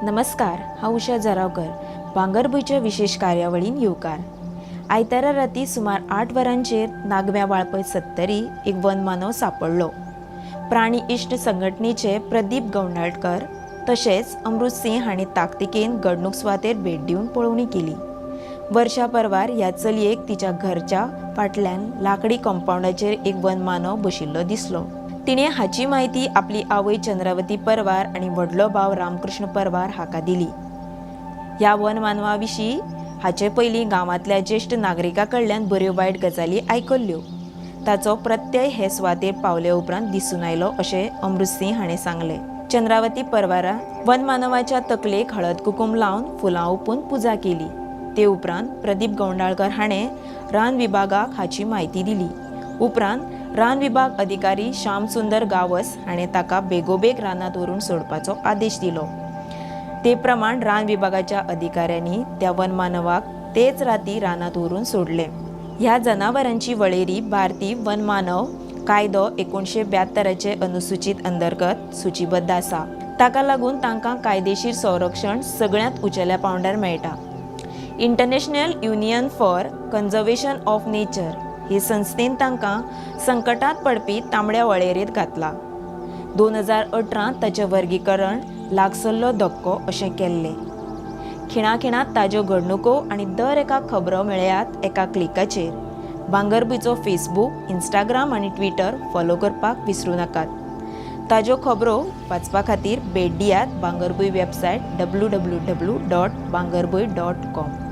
नमस्कार, हांव उषा जरावकर. भांगरभूंयच्या विशेश कार्यावळीन येवकार. आयतारा राती सुमार 8 वरांचेर नागव्या वाळपय सत्तरी एक वनमानव सापडलो. प्राणी इश्ट संघटनेचे प्रदीप गवंडाळकर तशेंच अमृत सिंह हांणी ताकतिकेन घडणूक सुवातेर भेट दिवन पळोवणी केली. वर्षा परवार ह्या चलयेक तिच्या घरच्या फाटल्यान लाकडी कंपाऊंडाचेर एक वनमानव बशिल्लो दिसलो. तिणें हाची म्हायती आपली आवय चंद्रावती परवार आनी व्हडलो भाव रामकृष्ण परवार हाका दिली. ह्या वनमानवा विशीं हाचे पयलीं गांवांतल्या ज्येश्ठ नागरिकां कडल्यान बऱ्यो वायट गजाली आयकल्ल्यो. ताचो प्रत्यय हे सुवातेर पावले उपरांत दिसून आयलो, अशें अमृत सिंह हाणें सांगलें. चंद्रावती परवारा वनमानवाच्या तकलेक हळद कुकूम लावन, फुलां ओंपून पुजा केली. ते उपरांत प्रदीप गवंडाळकर हाणें रान विभागाक हाची म्हायती दिली. उपरांत रान विभाग अधिकारी श्याम सुंदर गावस हाणें ताका बेगोबेग रानांत व्हरून सोडपाचो आदेश दिलो. ते प्रमाण रान विभागाच्या अधिकाऱ्यांनी त्या वनमानवाक तेच राती रानांत व्हरून सोडले. ह्या जनावरांची वळेरी भारतीय वनमानव कायदो 1972चे अनुसुचीत अंतर्गत सुचीबद्ध आसा. ताका लागून तांकां कायदेशीर संरक्षण सगळ्यांत उंचेल्या पांवड्यार मेळटा. International Union for Conservation of Nature ही संस्थेन तांकां संकटात पडपी तांबड्या वळेरेंत घातला. 2018 ताचें वर्गीकरण लागसल्लो धक्को अशें केल्लें. खिणाखिणांत ताज्यो घडणुको आनी दर एका खबरो मेळयात एका क्लिकाचेर. भांगरभूंयचो फेसबूक, इंस्टाग्राम आनी ट्विटर फॉलो करपाक विसरूं नाकात. ताज्यो खबरो वाचपा खातीर भेट दियात भांगरभूंय वेबसायट www.bhangarbhuin.com.